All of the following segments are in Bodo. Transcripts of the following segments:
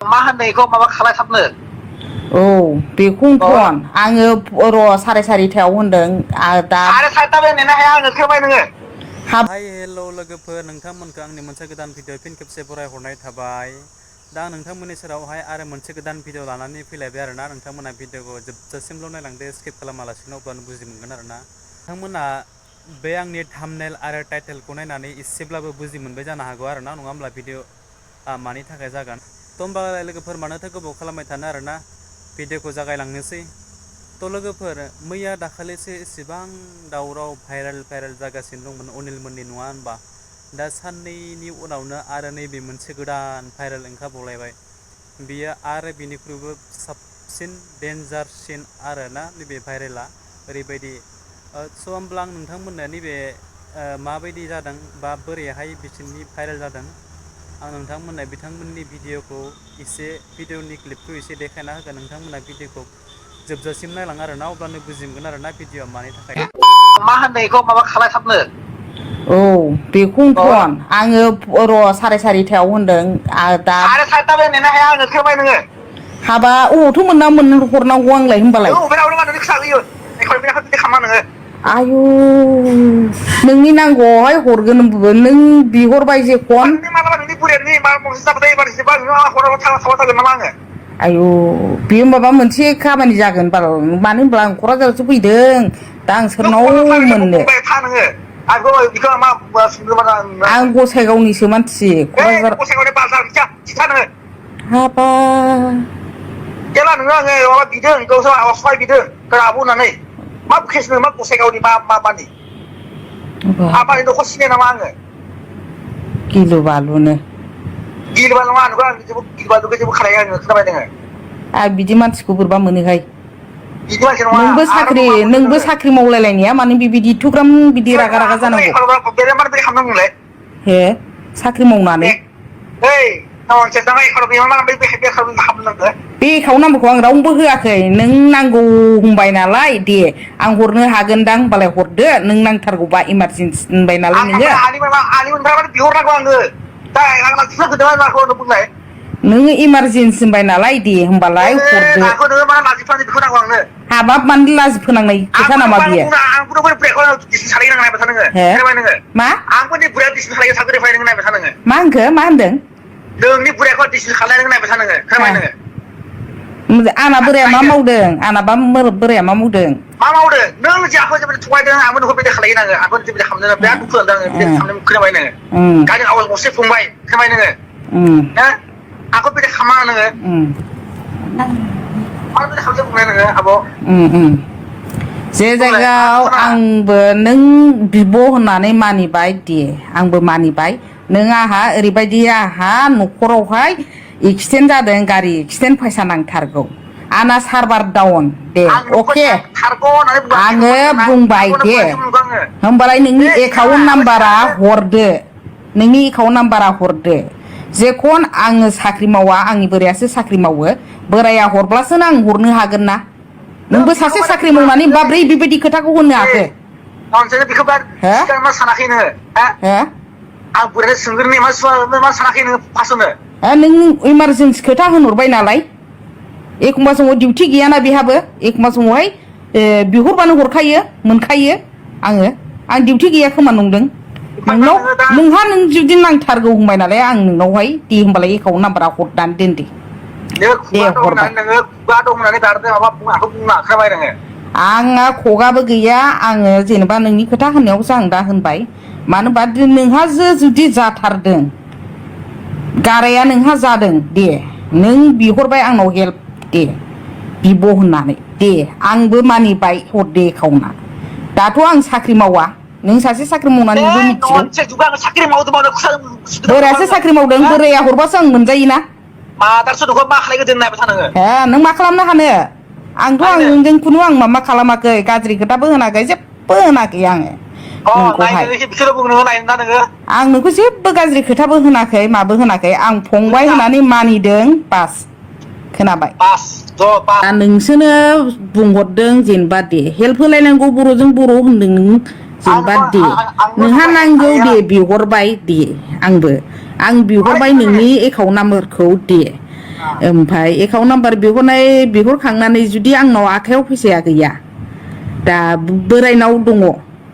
मा होनो बेखौ माबा खालायथाबनो औ बेखौनोथ' आङो र' 4:30 होनदों दा 4:30 नेनो हाया आङो खोबाय नोङो हाय हेल' लोगोफोर नोंथांमोनखौ आंनि मोनसे गोदान भिडिअ फिन खेबसे बरायहरनाय थाबाय दा नोंथांमोननि सेरावहाय आरो मोनसे गोदान भिडिअ लानानै फैलायबाय आरोना नोंथांमोना भिडिअखौ जोबजासिमल' नायलांदो स्किप खालामालासिनो अब्लानो बुजि मोनगोन आरोना नोंथांमोना बे आंनि थाम्बनेल आरो टाइटेलखौ नायनानै एसेब्लाबो बुजि मोनबाय जानो हागौ आरोना नङा होमब्ला भिडिअ मानि थाखाय जागोन थ' होमबा लोगोफोर मानोथो गोबाव खालामबाय थानो आरोना भिडिअखौ जागायलांनोसै थ' लोगोफोर मैया दाखालिसो एसेबां दावराव भाइरेल जागासिनो दंमोन अनिलमोननि नङा होनबा दा साननैनि उनावनो आरो नैबे मोनसे गोदान भाइरेल ओंखारबावलायबाय बियो आरो बिनिख्रुइबो साबसिन डेन्जारसिन आरोना नैबे भाइरेला ओरैबायदि स' होमब्ला आं नोंथांमोननो नैबे माबायदि जादों बा बोरैहाय बिसोरनि भाइरेल जादों आं नोंथांमोननो बिथांमोननि भिडिअखौ एसे भिडिअनि क्लिपखौ एसे देखायना होगोन नोंथांमोना भिडिअखौ जोबजासिम नायलां आरोना अब्लानो बुजि मोनगोन आरोना भिडिअआ मानि थाखाय मा होनो बेखौ माबा खालायथाबनो औ बेखौनोथ' आङो र' 4:30 होनदों दा 4:30 नेनो हाया आङो खोबाय नोङो हाबा अबावथ' हरनांगौ आंलाय होमबालाय नों अबेनाव मानो खिथाहोयो एखौनो बिदि खालामा नोङो आयु नोंनि नांगौआवहाय हरगोन नों बिहरबाय जे फन नोंनि बुरियानि मा मसे जाबाथाय एबारसेबा हराबा थाबा थागोन नामा आङो आयु बेयो माबा मोनसे खामानि जागोन बाल मानो होनब्ला आं क'क्राझारावसो फैदों दा आं सोरनाव मोननो आं गसाइगावनिसो मानसि क'क्राझार हाबा जेला नोङो आङो माबा बिदों गावसोर सहाय बिदों आब' होननानै मा केसनो मा गसाइगावनि माबानि आफानि न'खर सिनाय नामा आङो गिलु बालुनो गिलु बालु नङा नोंखौ आं गिलु बालुखौ जेबो खालाया आङो खोनाबाय नोङो बिदि मानसिखौ बोरैबा मोनोहाय बिदि मानसि नङा नोंबो साख्रि मावलायलायनाया मानो बिबायदि एथ'ग्राम बिदि रागा जानांगौ हे साख्रि मावनानै बे एकाउन्ट नाम्बारखौ आं रावनोबो होआखै नों नांगौ होनबाय नालाय दे आं हरनो हागोनदां होनबालाय हरदो नों नांथारगौबा इमारजेन्सि होनबाय नालाय नोङो इमारजेन्सि होनबाय नालाय दे होनबालाय हरदो हाबाब मानो लाजि फोनांनाय खोथा नामा बियो मा मा होनदों नोंनि बुरायखौ डिसिसन खालायनो नायबाय था नोङो खोनाबाय नोङो आंना बोराया मा मावदों आंनाबा बोराया मा मावदों नों जाखौ जेबो थगायदों आंबो नोंखौ बिदि खालायो आङो आंबो जेबो खालामदों बिराद दुखु मोनदों आङो बिदि खालामनो खोनाबाय नोङो गावनि आवाज गंसे फंबाय खोनाबाय नोङो आंखौ बिदि खालामा नोङो मानो बिदि खालामनो बुंनाय नोङो आब' जे जायगायाव आंबो नों बिब' होननानै मानिबाय दे आंबो मानिबाय नों आंहा ओरैबायदि आंहा न'खरावहाय एक्सिडेन्ट जादों गारि एक्सिडेन्ट फैसा नांथारगौ आंना सार्भार डाउन दे अके आङो बुंबाय दे होमबालाय नोंनि एकाउन्ट नाम्बारा हरदो जेखन आङो साख्रि मावा आंनि बोरायासो साख्रि मावो बोराया हरब्लासो आं हरनो हागोन ना नोंबो सासे साख्रि मावनानै माब्रै बेबायदि खोथाखौ होननो हाखो आं बोराय सोंग्रोनि मा सानाखै नोङो फासआवनो नों इमारजेन्सि खोथा होनहरबाय नालाय एखमबा समाव डिउटि गैयाना बेहाबो एखमबा समावहाय बिहरबानो हरखायो मोनखायो आं डिउटि गैया खोमा नंदों नोंहा नों जुदि नांथारगौ होनबाय नालाय आं नोंनावहाय दे होमबालाय एकाउन्ट नाम्बारा हरनानै दोन दे आंहा खगाबो गैया आङो जेनेबा नोंनि खोथा होननायावसो आं दा होनबाय मानो होनबा नोंहासो जुदि जाथारदों गाराया नोंहा जादों दे नों बिहरबाय आंनाव हेल्प दे बिब' होननानै दे आंबो मानिबाय हरदे एकाउन्टआ दाथ' आं साख्रि मावा नों सासे साख्रि मावनानैबो मिथिगौ बोरायासो साख्रि मावदों बोराया हरबासो आं मोनजायोना नों मा खालामनो हानो आंथ' आं नोंजों खुनु आं माबा खालामाखै गाज्रि खोथाबो होनाखै जेबो होनाखै आङो आं नोंखौ जेबो गाज्रि खोथाबो होनाखै माबो होनाखै आं फंबाय होननानै मानिदों बास खोनाबाय नोंसोरनो बुंहरदों जेनेबा दे हेल्प होलायनांगौ बर'जों बर' होनदों नों जेनेबा दे नोंहा नांगौ दे बिहरबाय दे आं बिहरबाय नोंनि एकाउन्ट नाम्बारखौ दे ओमफ्राय एकाउन्ट नाम्बार बिहरखांनानै जुदि आंनाव आखायाव फैसाया गैया दा बोरायनाव दङ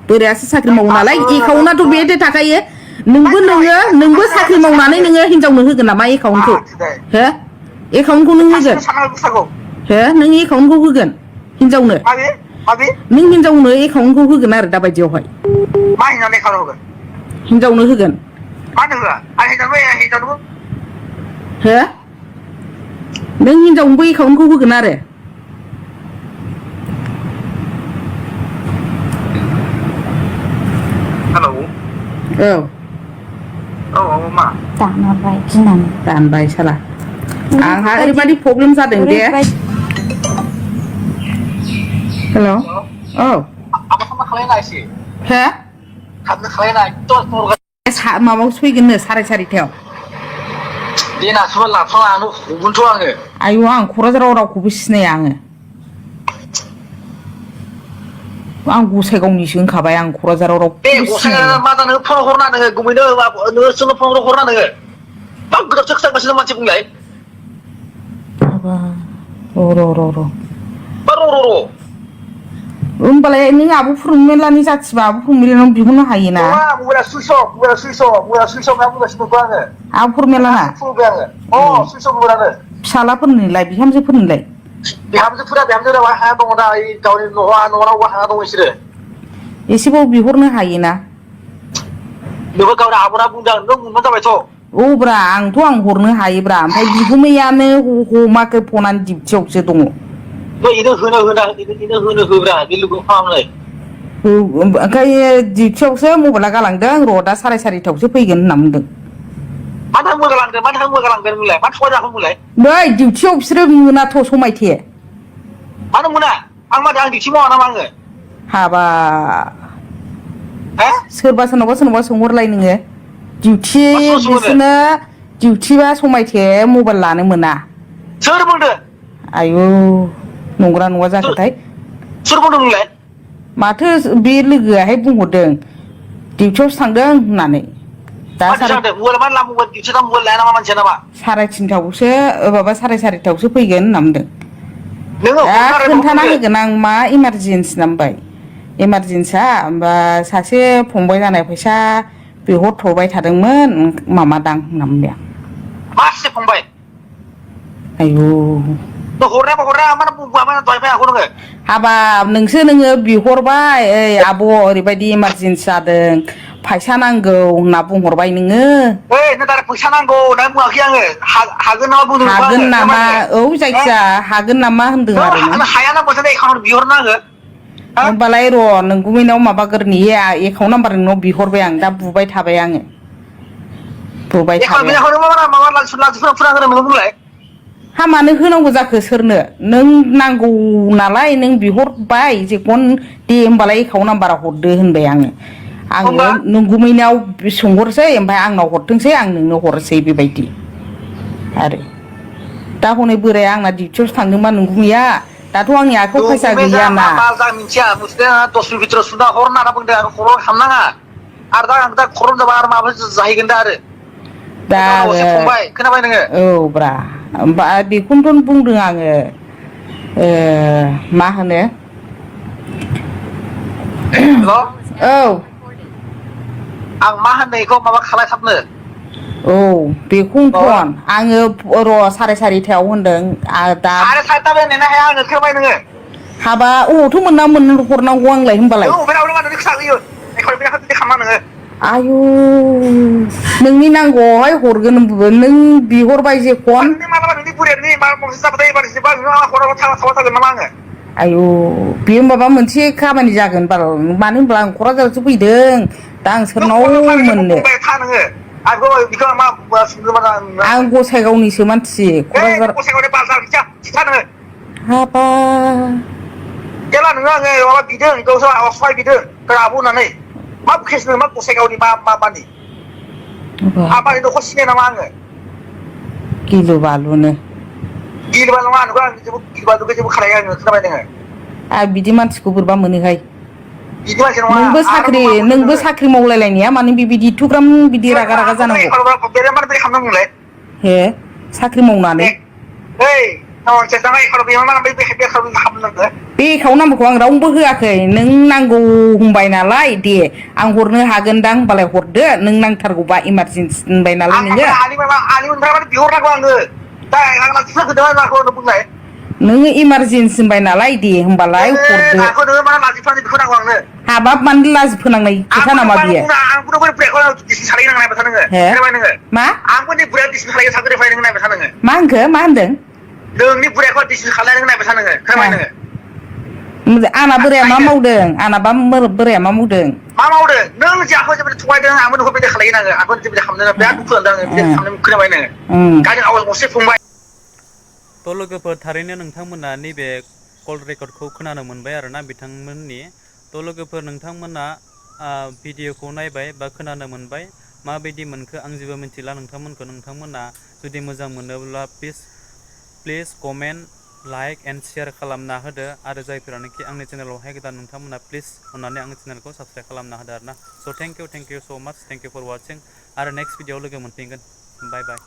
बोरायासो साख्रि मावो नालाय एकाउन्टआथ' बेदो थाखायो नोंबो साख्रि मावनानै नोङो हिनजावनो होगोन नामा एकाउन्टखौ हो एकाउन्टखौ नों होगोन हो नों एकाउन्टखौ होगोन हिनजावनो नों हिनजावनो एकाउन्टखौ होगोन आरो दा बायदियावहाय हिनजावनो होगोन हो नों हिनजावनोबो एकाउन्टखौ होगोन आरो औ मा दानबाय गिनानै दानबाय साला आंहा ओरैबायदि प्रब्लेम जादों दे हेल' औ हो माबायाव फैगोननो 4:30 आयु आं क'क्राझाराव रावखौबो सिनाया आं गसाइगावनिसो होनखाबाय आं क'क्राझाराव रावखौबो सिनाया मा जानो फन हरना नोङो गुमैनो नोंसोरनो फन हरना नोङो मा गोदाव सोदाव मानसि बुंलाय र' मा र' होमबालाय नों आब' फुरमेलानि जाथिबा आब' फुरमेलानाव बिहरनो हायोना मबाइला सुइस अफ होनना बुंगासिनो दं आङो आब' फुरमेलाना सुइस अफ मबाइलानो फिसालाफोरनिलाय बिहामजोफोरनिलाय बिहामजोफोरा हाया दङ दा गावनि न'आव हाया दङ बिसोरो एसेबाव बिहरनो हायोना नोंबो गावनि आब'ना बुंदों नों मोनबानो जाबायथ' औब्रा आंथ' आं हरनो हायोब्रा ओमफ्राय बिगुमैयानो हमाखै फनानो डिउटियावसो दङ इनो होब्रा बे लोगो खालामनाय ओंखायनो डिउटियावसो मबाइला गालांदों र' दा 4:30 फैगोन होनना बुंदों मानो गालांदों नोंलाय मानो थगाय जाखो नोंलाय बै डिउटियाव बिसोरो मोनाथ' समायथे मानो मोना आं डिउटि मावा नामा आङो हाबा सोरबा सोरनावबा सोंहरलाय नोङो डिउटि बिसोरनो डिउटिबा समायथे मबाइल लानो मोना सोर बुंदों आयु नंगौना नङा जाखोथाय सोर बुंदों नोंलाय माथो बे लोगोआहाय बुंहरदों डिउटियावसो थांदों होननानै दा 3:30 माबा 4:30 फैगोन होनना बुंदों दा खोन्थाना होगोन आं मा इमारजेन्सि नामबाय इमारजेन्सिया होमबा सासे फंबाय जानाय फैसा बिहरथ'बाय थादोंमोन माबादां होनना बुंदों मासे फंबाय आयु हाबाब नोङो बिहरबाय ओइ आब' ओरैबायदि इमारजेन्सि जादों फैसा नांगौ होनना बुंहरबाय नोङो फैसा नांगौ होनना बुङाखै आङो हागोन नामा बुंदों हागोन नामा औ जायखिया हागोन नामा होनदों आरो हाया ना मोनसे एकाउन्ट बिहरनो आङो होमबालाय र' नों गुमैनाव माबागोरनि एकाउन्ट नाम्बार नोंनाव बिहरबाय आं दा बुबाय थाबाय आङो हा मानो होनांगौ जाखो सोरनो नों नांगौ नालाय नों बिहरबाय जेखन दे होमबालाय एकाउन्ट नाम्बारा हरदो होनबाय आङो नों गुमैनाव सोंहरसै ओमफ्राय आंनाव हरथोंसै आं नोंनो हरसै बेबायदि आरो दा हनै बोराया आंना डिउटियावसो थांदोंबा नों गुमैया दाथ' आंनि आखायाव फैसा गैयाना मिथिया 10 मिनिट भितराव सुना हर होनना बुंदों आं खर'आव खालामनाङा आरो दा खर' जाबा आरो माबा जाहैगोन दा आरो दा फंबाय खोनाबाय नोङो औ ब्रा होमबा बेखौनोथ' बुंदों आङो मा होनो औ आं मा होनदों बेखौ माबा खालायथाबनो औ बेखौनोथ' आङो र' 4:30 होनदों दा 4:30 नेनो हाया आङो खोनाबाय नोङो हाबा अबावथ' हरनांगौ आंलाय होनबालाय आयु नोंनि नांगौआवहाय हरगोन नों बिहरबाय जेखन आयु बेयो माबा मोनसे खामानि जागोन बाल मानो होनब्ला आं क'क्राझारावसो फैदों दा आं सोरनाव मोननो आं गसाइगावनिसो मानसि क'क्राझार हाबा जेला नोङो आङो माबा बिदों गावसो सहाय बिदों आब' होननानै मा केस नों मा गसाइगावनि माबानि आबानि न'खर सिनाय नामा आङो गिलु बालुनो गिलु बालु नङा नोंखौ आं गिलु बालुखौ जेबो खालाया आङो खोनाबाय नोङो आं बिदि मानसिखौ बोरैबा मोनोहाय बिदि मानसि नङा नोंबो साख्रि मावलायलायनाया मानो बिबायदि एथ'ग्राम बिदि रागा जानांगौ हे साख्रि मावनानै Hei, non saya tangai kalau biar mana biar kalau ham nang. बे खावनांगौखौ आं रावनोबो होआखै नों नांगौ होनबाय नालाय दे आं हरनो हागोनदां होनबालाय हरदो नों नांथारगौबा इमारजेन्सि होनबाय नालाय नोङो ani memang biornago anggo. Dah ang langsung ke dewan aku udah bukan. नोङो इमारजेन्सि होनबाय नालाय दे होनबालाय हरदो Aku udah mana lagi plan itu kurang anggo. हाबाब मानो लाजि फोनांनाय खोथा नामा बियो Aku udah break kalau disalin nang apa nang. Kenapa nang? मा Aku nih break disalin sakit file nang apa nang. मा होनखो मा होनदों नोंनि बुरायखौ दिसिसन खालामनो नायबाय था नोङो खोनाबाय नोङो आंना बोराया मा मावदों आंनाबा बोराया मा मावदों मा मावदों नों जाखौ जेबो थगायदों आंबो नोंखौ बेबायदि खालायनो नाङो आंबो जेबो खालामनो बिराद दुखु मोनदों आङो बिदि खालामनो खोनाबाय नोङो गावजों आवाज गंसे फंबाय थ' लोगोफोर थारैनो नोंथांमोना नैबे कल रेकर्डखौ खोनानो मोनबाय आरोना बिथांमोननि थ' लोगोफोर नोंथांमोना भिडिअखौ नायबाय बा खोनानो मोनबाय माबायदि मोनखो आं जेबो मिथिला नोंथांमोना जुदि मोजां मोनोब्ला please comment like and share खालामना होदो आरो जायफोरानोखि आंनि चेनेलावहाय गोदान नोंथांमोना प्लिज अननानै आंनि चेनेलखौ साबस्क्राइब खालामना होदो आरोना स' थेंक इउ स' माच थेंक इउ फर वाचिं आरो नेक्स्ट भिडिअआव लोगो मोनफिनगोन बाय बाय